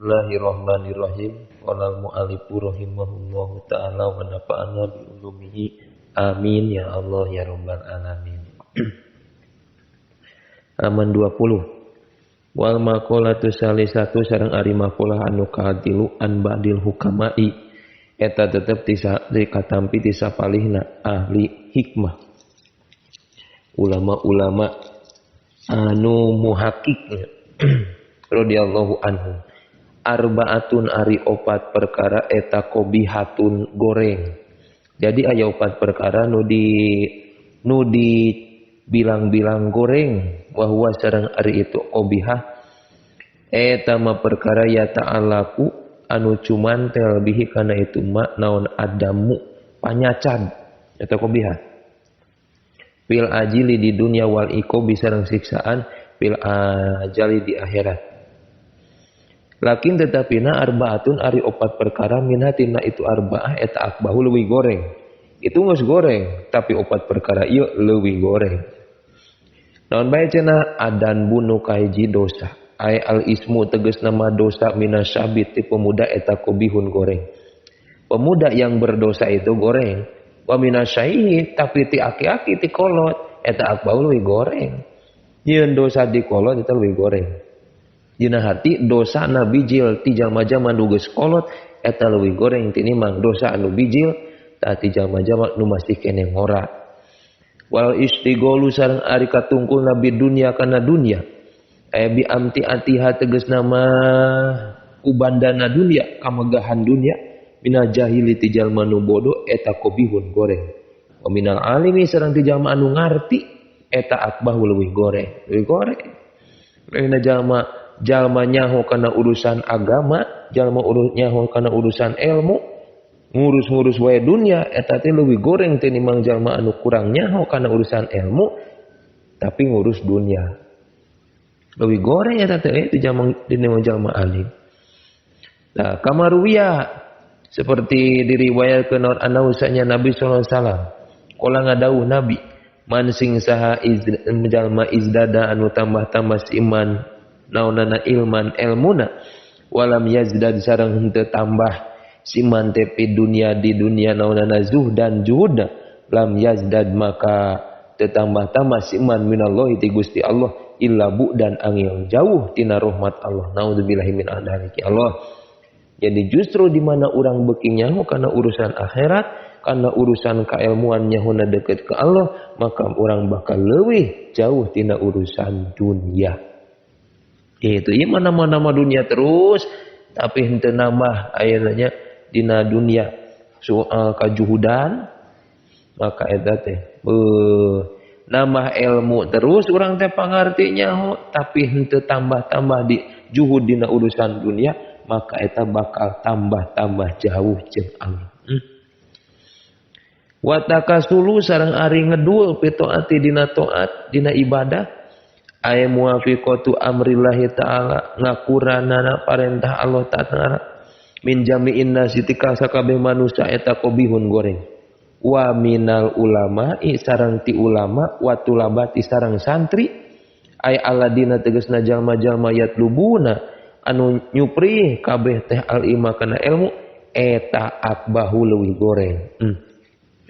Bismillahirrahmanirrahim. Qala al-mu'allifu rahimahullahu ta'ala wa nafa'ana bi ulumihi. Amin ya Allah ya rabbal alamin. Halaman 20. Wal maqalatu salisatu sareng ari maqalah anu katilu an ba'dil hukamai eta tetep dikatampi ti sapalihna ahli hikmah. Ulama-ulama anu muhakkik radhiyallahu anhum. Arbaatun ari opat perkara eta kobihatun goreng. Jadi aya opat perkara nu di bilang-bilang goreng bahwa sareng ari itu kobihah eta mah perkara ya ta'alaku anu cumantel bihi kana itu ma naon adamu panyacad eta kobihah. Fil ajili di dunia wal iqobi sareng siksaan fil ajali di akhirat. Lakin tetapi na arbaatun ari opat perkara minhatina itu arbaah eta akbahu leuwih goreng. Itu geus goreng, tapi opat perkara ieu leuwih goreng. Naon bae cenah adan bunuh kahiji dosa. Ai al ismu tegas nama dosa minasyabit ti pemuda eta kobihun goreng. Pemuda yang berdosa itu goreng. Wa minasyaihi tapi ti aki-aki ti kolot eta akbahu leuwih goreng. Nyieun dosa di kolot eta leuwih goreng. Dina hati dosa na bijil ti jalma-jalma nu geus kolot eta leuwih goreng tinimbang dosa anu bijil ta ti jalma-jalma nu masih keneh ngora. Wal istigolu sareng ari katungkulna bi dunya kana dunya. Aya bi amti atiha tegasna mah ku bandana dunya kamegahan dunya minal jahili ti jalma nu bodoh eta kobihun goreng. Wa minal alimi sareng ti jalma anu ngarti eta akbahu leuwih goreng. Leuwih goreng. Leuwihna jalma nyaho kana urusan agama, jalma nyaho kana urusan ilmu, ngurus-ngurus wae dunya eta teh leuwih goreng tinimbang jalma anu kurang nyaho kana urusan ilmu tapi ngurus dunya. Leuwih goreng eta teh itu jalma tinimbang jalma alim. Nah, kamaruwiya seperti diriwayatkeun anausanya Nabi sallallahu alaihi wasallam. Qala ngadawuh Nabi, man sing saha jalma izdada anu tambah-tambah iman naonana ilman elmuna walam yazdad sareng henteu tambah siman teh pi dunia di dunia naonana zuhdan juhudna lam yazdad maka teu tambah-tambah siman minallahi ti Gusti Allah illa bu'dan angin jauh tina rahmat Allah. Naudzubillahi min adzalika Allah. Jadi justru di mana urang beuki nyaho kana urusan akhirat, kana urusan kailmuan nyahona deukeut ka Allah, maka urang bakal leuwih jauh tina urusan dunia. Itu ieu mah nama-nama dunia terus tapi henteu nambah ayeuna dina dunia soal kajuhudan maka eta teh nambah ilmu terus urang teh pangarti nyaho tapi henteu tambah-tambah di juhud dina urusan dunia maka eta bakal tambah-tambah jauh jeung Allah. Wa takasulu sareng ari ngedul fi taati dina taat dina ibadah ay muwafiqatu amrillahi ta'ala ngakuranana parentah Allah ta'ala min jami'in nasi tika sakabeh manusia eta kobihun goreng wa minal ulama'i sareng ti ulama wa tulabati sareng santri ay aladina tegasna jalma-jalma yatlubuna anu nyupri kabeh teh al ilma kana ilmu eta akbahu leuwih goreng.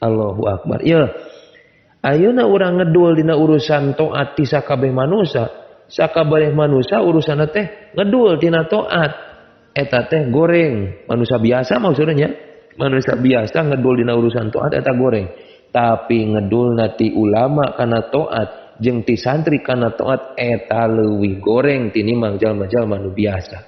Allahu akbar. Ieu ayeuna urang ngedul dina urusan taat ti sakabeh manusia, sakabeh manusia urusanna teh ngedul tina taat eta teh goreng. Manusia biasa maksudnya, manusia biasa ngedul dina urusan taat eta goreng. Tapi ngedulna ti ulama kana taat jeung ti santri kana taat eta leuwih goreng tinimbang jalma-jalma nu biasa.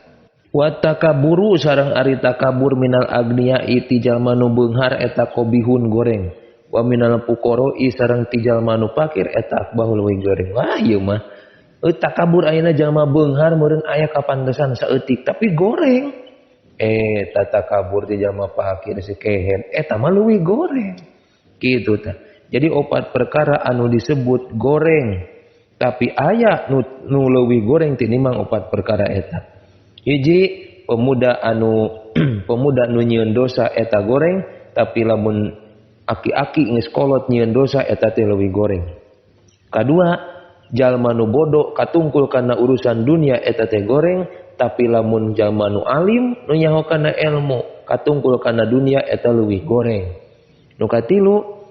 Wa takaburu sareng ari takabur minal agniai ti jalma nu beunghar eta kobihun goreng. Wa minal fuqara'i sareng ti jalma nu fakir eta akbahu leuwih goreng. Wah ieu mah takabur ayeuna jalma beunghar meureun aya kapantesan saeutik tapi goreng. Eta takabur ti jalma fakir si kehed eta mah leuwih goreng. Kitu tah. Jadi opat perkara anu disebut goreng tapi aya nu leuwih goreng tinimbang opat perkara eta. Hiji pemuda anu pemuda nu nyieun dosa eta goreng tapi lamun aki-aki geus kolot nyieun dosa eta teh leuwih goreng. Kadua, jalma nu bodoh katungkul kana urusan dunia eta teh goreng, Tapi lamun jalma nu alim nu nyaho kana ilmu katungkul kana dunia eta leuwih goreng. Nu katilu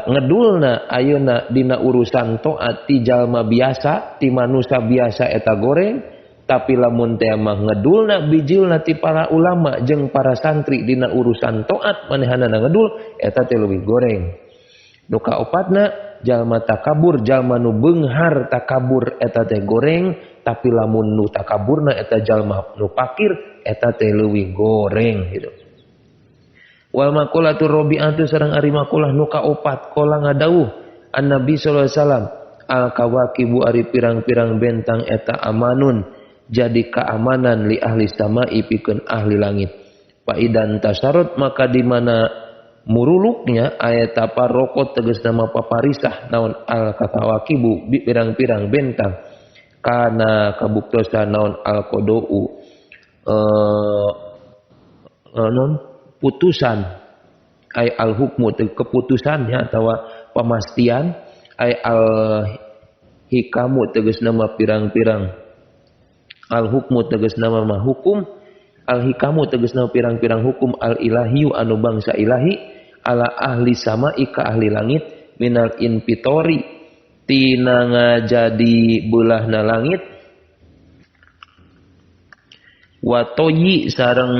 ngedulna ayeuna dina urusan taat ti jalma biasa ti manusia biasa eta goreng. Tapi lamun teh mah ngedulna bijilna ti para ulama jeung para santri dina urusan taat manehanana ngedul eta teh leuwih goreng. Nu kaopatna jalma takabur, jalma nu beunghar takabur eta teh goreng. Tapi lamun nu takaburna eta jalma nu pakir eta teh leuwih goreng gitu. Wal maqalatu rabi'atu sareng ari maqalah nu kaopat qala ngadawuh an-nabi sallallahu alaihi wasallam al kawakibu ari pirang-pirang bentang eta amanun jadi keamanan li ahli sama'i pikeun ahli langit. Fa idan tasarrut maka di mana muruluknya ayat taparrokot tegas nama paparisah naon al kawakibu pirang-pirang bentang kana kabuktosan naon al qadau non putusan ay al hukmu keputusannya atau pemastian ay al hikamu tegas nama pirang-pirang al hukmu tegas nama mah hukum al hikamu tegas nama pirang-pirang hukum al ilahiyu anu bangsa ilahi ala ahli sama'i ka ahli langit minal infitori tina ngajadi beulahna langit wa toyi sareng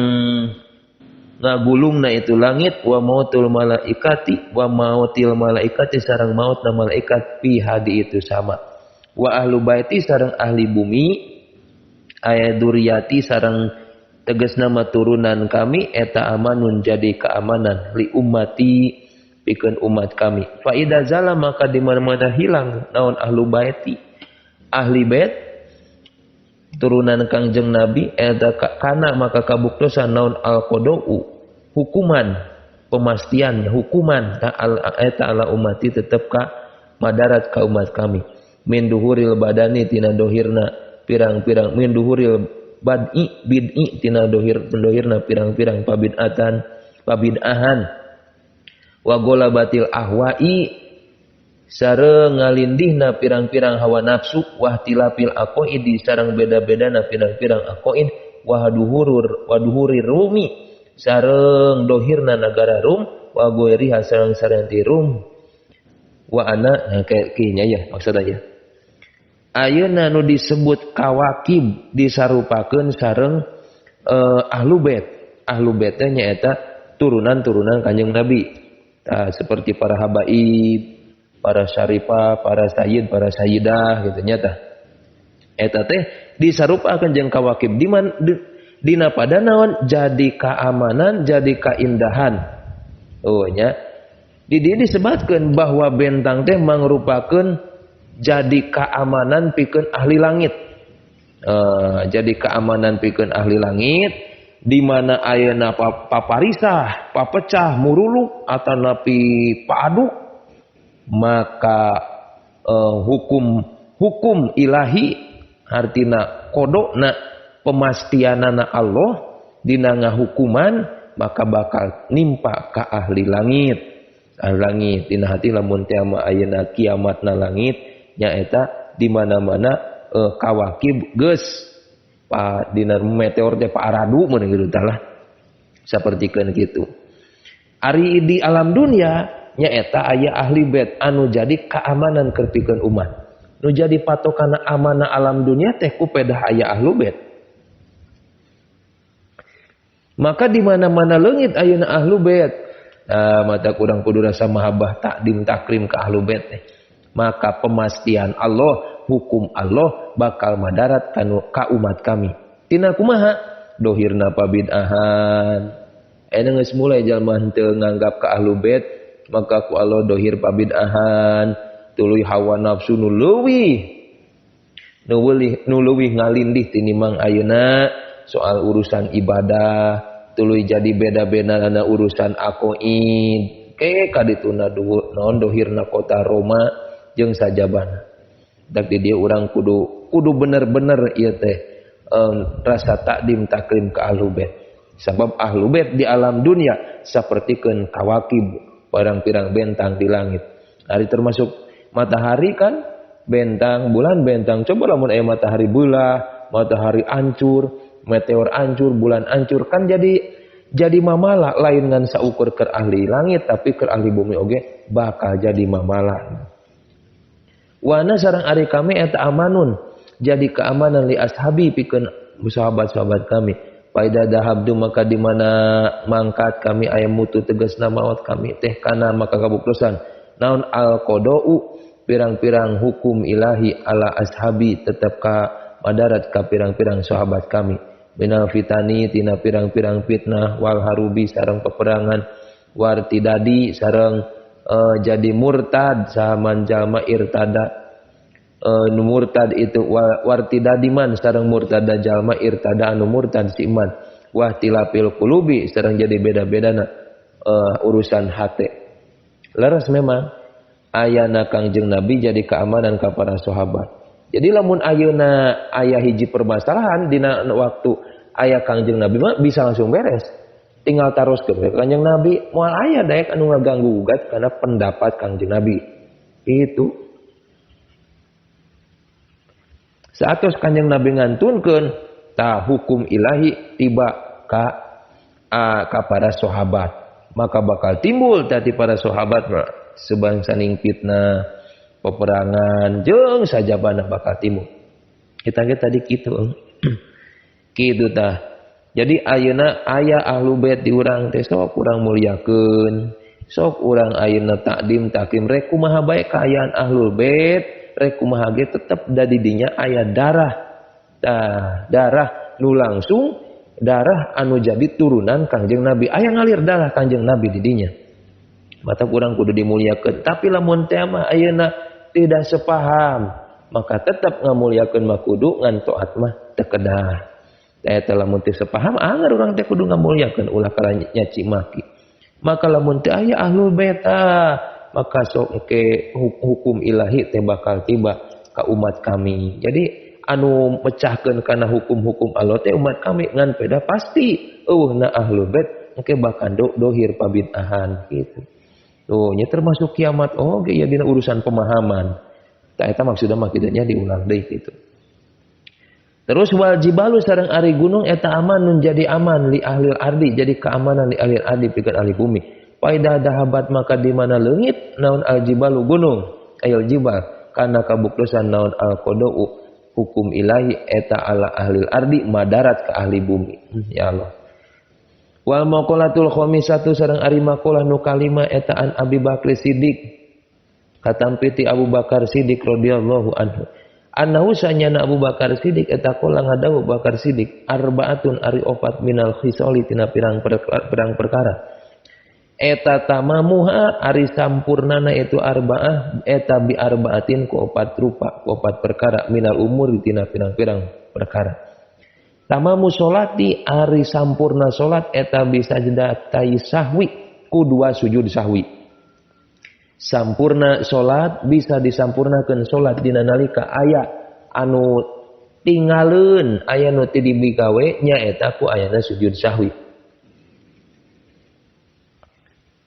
ngagulungna itu langit wa mautul malaikati wa mautil malaikati sareng mautna malaikat fi hadi itu sama wa ahlu baiti sareng ahli bumi aya duriyati sareng tegas nama turunan kami eta amanun jadi keamanan li ummati pikeun umat kami. Fa idza zala maka di mana-mana hilang naon ahlu baiti ahli bait turunan Kangjeng Nabi eta kana maka kabuktosan naon al qadau hukuman pemastian hukuman ta al eta ala ummati tetep ka madarat ka umat kami min duhuril badani tina dohirna pirang-pirang min duhuril bad'i bid'i tina dohir pendohirna pirang-pirang pabid'atan pabid'ahan wa golabatil ahwa'i sareng ngalindihna pirang-pirang hawa nafsu wahtilafil aqaidi sareng beda-bedana pirang-pirang aqaid waduhurur waduhuri rumi sareng dohirna nagara Rum wa goiriha sareng sareng ti Rum wa ana nah kayak kieu ya maksudnya ya ayeuna nu disebut kawakib disarupakeun sareng ahlu bait. Ahlu bait teh nyaeta turunan-turunan Kanjeng Nabi. Tah seperti para habaib, para syarifah, para sayyid, para sayyidah gitu nya tah. Eta teh disarupakeun jeung kawakib di man dina pada naon jadi keamanan, jadi keindahan. Oh nya. Di dieu disebatkeun bahwa bentang teh mangrupakeun jadi keamanan pikeun ahli langit. Jadi keamanan pikeun ahli langit di mana ayeuna paparisah, papecah, muruluk atanapi paaduk maka hukum ilahi artina kodokna pemastianana Allah dina ngahukuman maka bakal nimpa ka ahli langit. Ahli langit dina hati lamun teh mah ayeuna kiamatna langit nyaeta di mana-mana kawakib geus pa dina meteor teh paaradu mun kitu tah lah sapertikeun kitu. Ari di alam dunia nyaeta aya ahli bait anu jadi keamanan keur pikeun umat. Nu jadi patokana amanah alam dunia teh ku pedah aya ahlu bait. Maka di mana-mana leungit ayeuna ahlu bait. Nah, mata kurang kudu rasa mahabbah takdim takrim ka ahlu bait teh. Maka pemastian Allah, hukum Allah bakal madarat kanu ka umat kami. Tina kumaha? Dohirna pabid'ahan. Eta geus mulai jalma henteu nganggap ka ahlu bait, maka ku Allah dohir pabid'ahan, tuluy hawa nafsu nu leuwih. Nu leuwih ngalindih tinimbang ayeuna soal urusan ibadah, tuluy jadi beda-bedana urusan aqaid. Ke kadituna naon dohirna kota Roma jeung sajabana. Dak di dieu urang kudu bener-bener ieu teh rasa takdim takrim ka ahlu bait. Sabab ahlu bait di alam dunia sapertikeun kawakib pirang-pirang bentang di langit. Ari termasuk matahari kan bentang, bulan bentang. Coba lamun aya matahari beulah, matahari hancur, meteor hancur, bulan hancur kan jadi mamala lain ngan saukur keur ahli langit tapi keur ahli bumi oge bakal jadi mamala. Wana sareng ari kami eta amanun jadi keamanan li ashabi pikeun sahabat-sahabat kami. Faida dahabdu maka di mana mangkat kami ayam mutu tegasna maot kami teh kana maka kabuktosan naon al qadau pirang-pirang hukum ilahi ala ashabi tetap ka madarat ka pirang-pirang sahabat kami minal fitani tina pirang-pirang fitnah wal harubi sareng peperangan wartidadi sareng jadi murtad sahaman jalma irtada nu murtad itu wartidadi man sareng murtada jalma irtada anu murtad si iman wahtilafil qulubi sareng jadi beda-bedana urusan hate. Leres memang ayana Kangjeng Nabi jadi keamanan ka para sahabat. Jadi lamun ayeuna aya hiji permasalahan dina waktu aya Kangjeng Nabi mah bisa langsung beres. Tinggal taroskeun ke Kangjeng Nabi, moal aya daek anu ngaganggu gugat karena pendapat Kangjeng Nabi. Itu. Saatos Kangjeng Nabi ngantunkeun tah hukum ilahi tiba ka para sahabat. Maka bakal timbul tadi para sahabat mah sebangsaning fitnah, peperangan jeung sajabana bakal timbul. Kita ge tadi kitu. Kitu tah. Jadi ayeuna aya ahlu bait di urang teh sok urang mulyakeun, sok urang ayeuna takdim takrim rek kumaha bae kaayaan ahlul bait, rek kumaha ge tetep da di dinya aya darah. Tah, darah nu langsung darah anu jadi turunan Kangjeng Nabi. Aya ngalir darah Kangjeng Nabi di dinya. Mata kurang kudu dimuliakeun. Tapi lamun teh mah ayeuna tidak sepaham, maka tetap ngamuliakeun mah kudu ngan taat mah teu kedah. Eta lamun teu sepaham anger urang teh kudu ngamuliakeun ulah kana nyaci maki. Maka lamun teu aya ahlul bait maka sok ke hukum ilahi teh bakal tiba ka umat kami. Jadi anu mecahkeun kana hukum-hukum Allah teh umat kami ngan peda pasti eueuhna ahlul bait engke bakal dohir pabid'ahan gitu. Tuh, nya termasuk kiamat oge ya dina urusan pemahaman. Tah eta maksudna mah kitu nya diulang deui kitu. Terus wal jibalu sareng ari gunung eta amanun jadi aman li ahli ardi, jadi keamanan li ahli ardi pikeun ahli bumi. Faidah dahabat maka di mana leungit naon al jibalu gunung, ayul jibal kana kabuktosan naon al qadau hukum ilahi eta ala ahli ardi madarat ke ahli bumi. Ya Allah. Wal maqalatul khamisatu sareng ari maqalah nu kalima eta an Abi Bakar Siddiq. Katampi ti Abu Bakar Siddiq radhiyallahu anhu. Annahu sanyana Abu Bakar Siddiq eta qala ngadawu Abu Bakar Siddiq arbaatun ari opat minal khisali tina pirang perkara. Eta tamamuha ari sampurnana itu arbaah eta bi arbaatin ku opat rupa ku opat perkara minal umur tina pirang-pirang perkara. Tamamu solati ari sampurna solat eta bisa sajdatai sahwi ku dua sujud sahwi. Sampurna solat bisa disampurnakeun solat dina nalika aya anu tingaleun aya nu teu dibigawe nyaeta ku ayana sujud sahwi.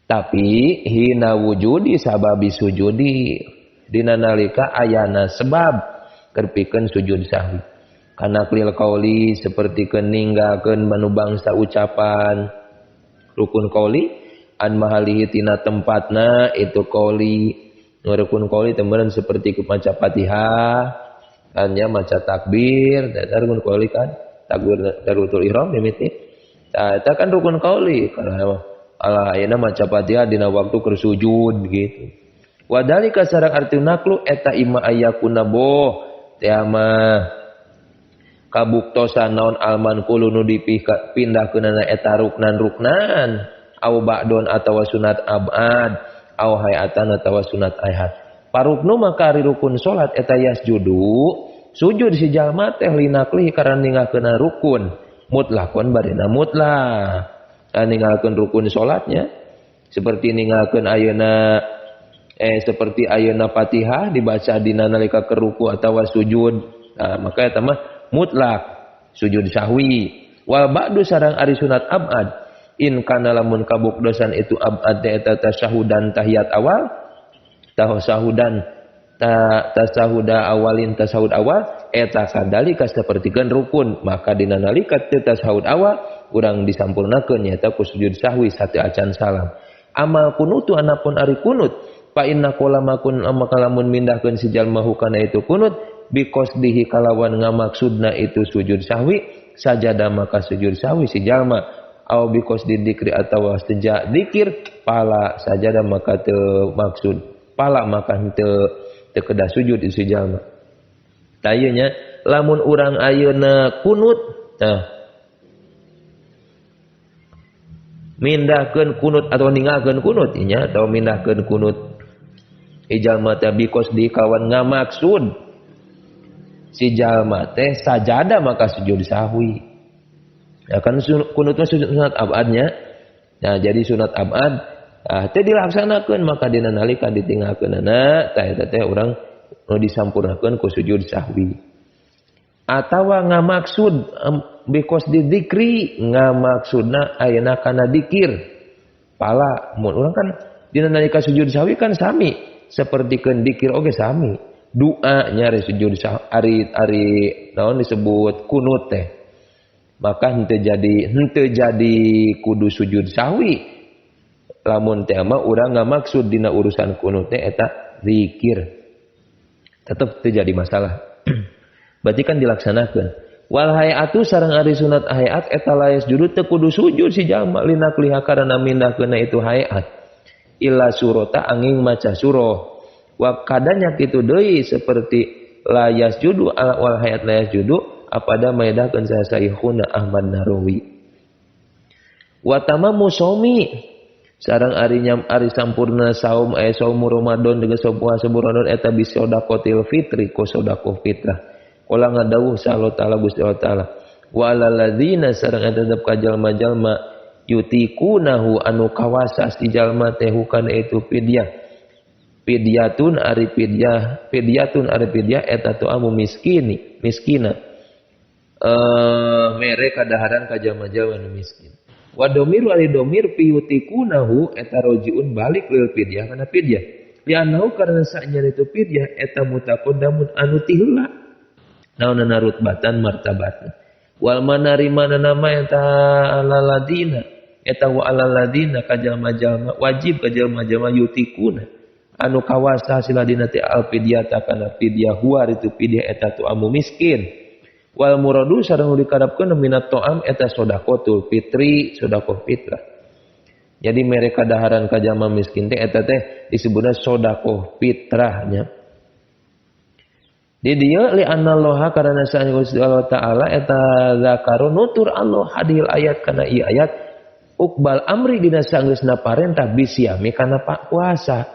Tapi hina wujudi sababi sujudi dina nalika ayana sebab keur pikeun sujud sahwi. Kana klil qauli seperti ninggalkeun manu bangsa ucapan rukun qauli an mahalihi tina tempatna itu qauli rukun qauli temenan seperti maca Fatihah kan nya maca takbir dan rukun qauli kan takbir takbiratul ihram mimiti tah eta kan rukun qauli karena ala ayeuna maca Fatihah dina waktu keur sujud gitu. Wadalika sareng arti naklu eta ima ayakuna boh teh mah kabuktosan naon alman kulu nu dipindahkeunana eta ruknan-ruknan au ba'don atawa sunat abad au hayatan atawa sunat ayat. Paruknu maka ari rukun salat eta yasjudu sujud si jalma teh linakli karena ninggalkeun rukun mutlakon barina mutlak. Ninggalkeun rukun salatnya seperti ninggalkeun ayeuna seperti ayeuna Fatihah dibaca dina nalika keur ruku atawa sujud. Nah, maka eta mah mutlak sujud sahwi. Wal ba'du sareng ari sunat abad in kana lamun kabukdosan itu abad eta tasyahudan tahiyat awal tasyahudan tasahuda awalin tasahud awal eta kadalika sapertikeun rukun maka dina nalika teu tasahud awal urang disampurnakeun nyaeta ku sujud sahwi sateu acan salam. Amal kunutu anapun ari kunut fa inna qala makun maka lamun mindahkeun si jalma hukana itu kunut biqasdihi kalawan ngamaksudna itu sujud sahwi sajada maka sujud sahwi si jalma au biqasdi dzikri atawa seja dzikir pala sajada maka teu maksud pala maka teu kedah sujud si jalma. Tah ieu nya lamun urang ayeuna kunut tah mindahkeun kunut atau ninggalkeun kunut nya atau mindahkeun kunut jalma teh biqasdi kawan ngamaksud si jalma teh sajada maka sujud sahwi. Ya kan kunutnya sunat abadnya. Nah jadi sunat abad teh dilaksanakeun maka dina nalika ditinggalkeunana tah eta teh urang nu disampurnakeun ku sujud sahwi. Atawa ngamaksud biqasdi dzikri ngamaksudna ayeuna kana dzikir. Pala mun urang kan dina nalika sujud sahwi kan sami sapertikeun dzikir oge sami. Doa nyari sujud sahwi ari naon disebut kunut teh. Maka henteu jadi kudu sujud sahwi. Lamun teh mah urang ngamaksud dina urusan kunut teh eta zikir. Tetep teu jadi masalah. Berarti kan dilaksanakeun. Wal hayatu sareng ari sunat hayat eta layas judud teu kudu sujud si jalma linakliha karana mindahkeunna itu hayat. Illa surata angin maca surah. Wa kadanya kitu deui seperti layas judu wal hayat layas judu apada maedahkeun saha Syekhuna Ahmad Narawi. Wa tamamu shaumi sareng ari nyam ari sampurna saum aya saum Ramadan dengan saum puasa Ramadan eta bisodakotil fitri ku sedekah fitrah. Kala ngadawuh sa Allah Ta'ala Gusti Allah Ta'ala wa alal ladzina sareng eta tetep ka jalma-jalma yutikunahu anu kawasa si jalma teh hukana itu fidyah. Fidyatun ari fidyah, fidyatun ari fidyah eta tu'amu miskini, miskina. Mere kadaharan ka jalma-jalma anu miskin. Wa domiru ari domir piyutikunahu eta rojiun balik lil fidyah kana fidyah. Li'annahu karena sanya itu fidyah eta mutaqaddamun anu ti heula. Naonana rutbatan martabatna. Wal manari mana nama eta alaladina eta wa alaladina ka jalma-jalma wajib ka jalma-jalma yutikuna anu kawasa siladina teh al fidyata kana fidyah huwa itu fidyah eta tu'amu miskin. Wal muradu sareng dikarepkeun minat ta'am eta sedekahul fitri sedekah fitrah. Jadi mereka daharan ka jalma miskin teh eta teh disebutna sedekah fitrahnya. Di dieu li anallaha karena saha Gusti Allah Ta'ala eta zakaru nutur Allah hadil ayat kana ieu ayat ukbal amri dina sanggeusna parentah bisiami kana puasa.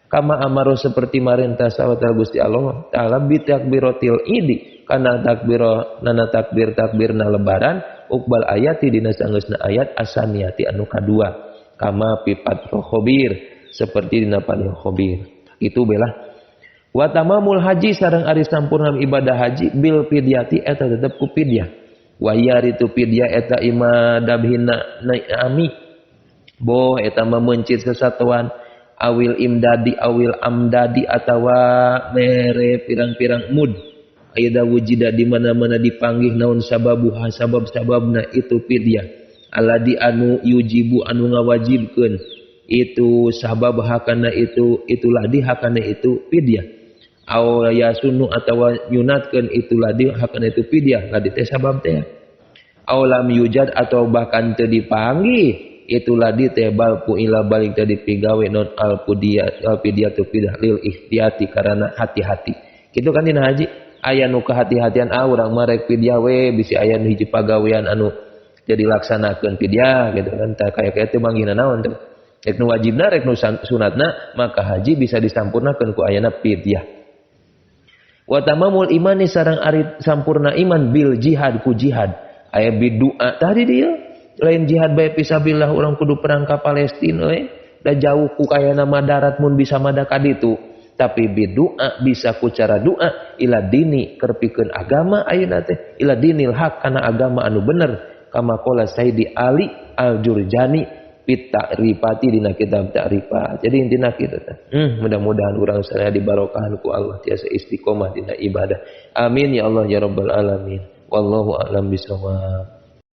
Kama amaru seperti marentah saha Gusti Allah Ta'ala bi takbiratil idi kana takbiro nana takbir takbirna lebaran ukbal ayati dina sanggeusna ayat asaniyati anu kadua kama fi Fathul Khabir seperti dina Fathul Khabir. Itu belah wa tamamul haji sareng ari sampurna ibadah haji bil fidyati eta tetep ku fidyah. Wa yaritu fidyah eta imadabhina ami boh eta mah meuncit sesatuan awil imdadi awil amdadi atawa mere pirang-pirang mud aida wujida di mana-mana dipanggih naon sababuha sabab-sababna itu fidyah aladi anu yujibu anu ngawajibkeun itu sabab hakana itu itulah di hakana itu fidyah aw yasunu atawa nyunatkeun itu ladi hakana itu fidyah ladi teh sabab teh aw lam yujad atau bahkan teu dipanggih itu ladi teh bal ila balik teh dipigawe non al fidyatu fidyah lil ihtiyati karena hati-hati. Kitu kan dina haji aya nu kehati-hatian ah urang mah rek fidyah we bisi aya nu hiji pagawean anu jadi laksanakeun fidyah gitu kan tah kaya-kaya teu manggihna naon teh. Rek nu wajibna rek nu sunatna maka haji bisa disampurnakeun ku ayana fidyah. Wa tamamul imani sareng ari sampurna iman bil jihad ku jihad aya bidu'a tadi dia lain jihad bae fisabilillah urang kudu perang ka Palestina we da jauh ku kayana madarat mun bisa mada ka ditu tapi bidu'a bisa ku cara doa ila dini kerpikeun agama ayeuna teh ila dinil haq kana agama anu bener kama qala Sayyidi Ali Al-Jurjani Fit Ta'rifati dina kitab Ta'rifat. Jadi intina kitu teh. Mudah-mudahan urang sadaya dibarokahan ku Allah tiasa istiqomah dina ibadah. Amin ya Allah ya rabbal alamin. Wallahu a'lam bisawab.